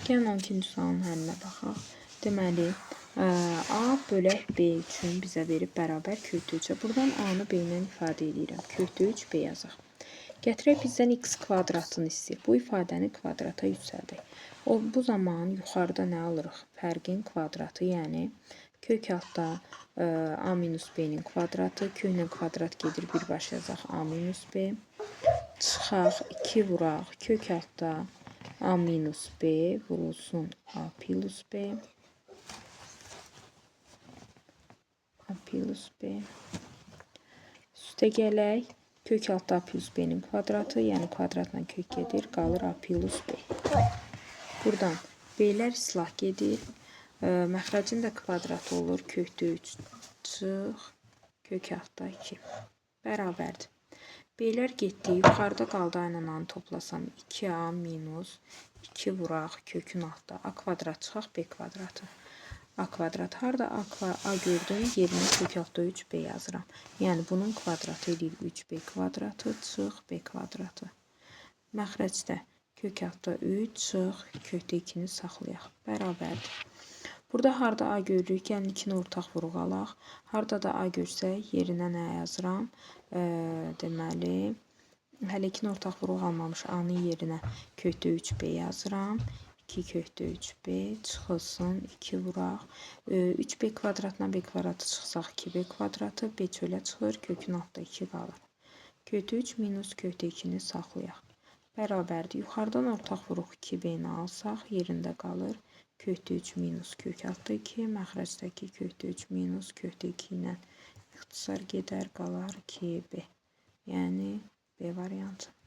Gəlin 12-ci sualın həllinə baxaq. Deməli, A bölək B üçün bizə verib bərabər kökdə 3-ə. Buradan A-nı B ilə ifadə edirəm. Kökdə 3 B yazaq. Gətirək bizdən x kvadratını istəyir. Bu ifadəni kvadrata yüksəldək. Bu zaman yuxarıda nə alırıq? Fərqin kvadratı, yəni kök altda A minus B-nin kvadratı. Köklə kvadrat gedir, birbaşa yazaq A minus B. Çıxaq, 2 vuraq, kök altda A minus B vurulsun A plus B. A plus B. Üstə gələk. Kök altda A plus B-nin kvadratı, yəni kvadratla kök gedir, qalır A plus B. Buradan B-lər islah gedir. Məxrəcin də kvadratı olur. Kökdə 3 çıx, kök altda 2. Bərabərdir. B-lər getdi. Yuxarıda qaldı aynı A-nı toplasam 2A minus 2 vuraq kökün altda. A kvadrat çıxaq B kvadratı. A kvadrat harda A gördüm, yerinə kök altda 3B yazıram. Yəni bunun kvadratı eləyir 3B kvadratı çıx B kvadratı. Məxrəcdə kök altda 3 çıx kökdə 2-ni saxlayaq. Bərabərdir. Burada harda A görürük, gəlin 2-ni ortaq vuruq alaq. Harda da A görsək, yerinə nə yazıram? Deməli, hələ 2-ni ortaq vuruq almamış A-nın yerinə kökdə 3B yazıram. 2 kökdə 3B çıxılsın, 2 vuraq. 3B kvadratından B kvadratı çıxsaq 2B kvadratı, B çölə çıxır, kökün altda 2 qalır. Kökdə 3 minus kökdə 2-ni saxlayaq. Bərabərdir. Yuxarıdan ortaq vuruq 2B-ni alsaq, yerində qalır. Kökdə 3 minus kök altda 2, məxrəcdəki kökdə 3 minus kökdə 2 ilə ixtisar gedər, qalar 2B. Yəni B variantı.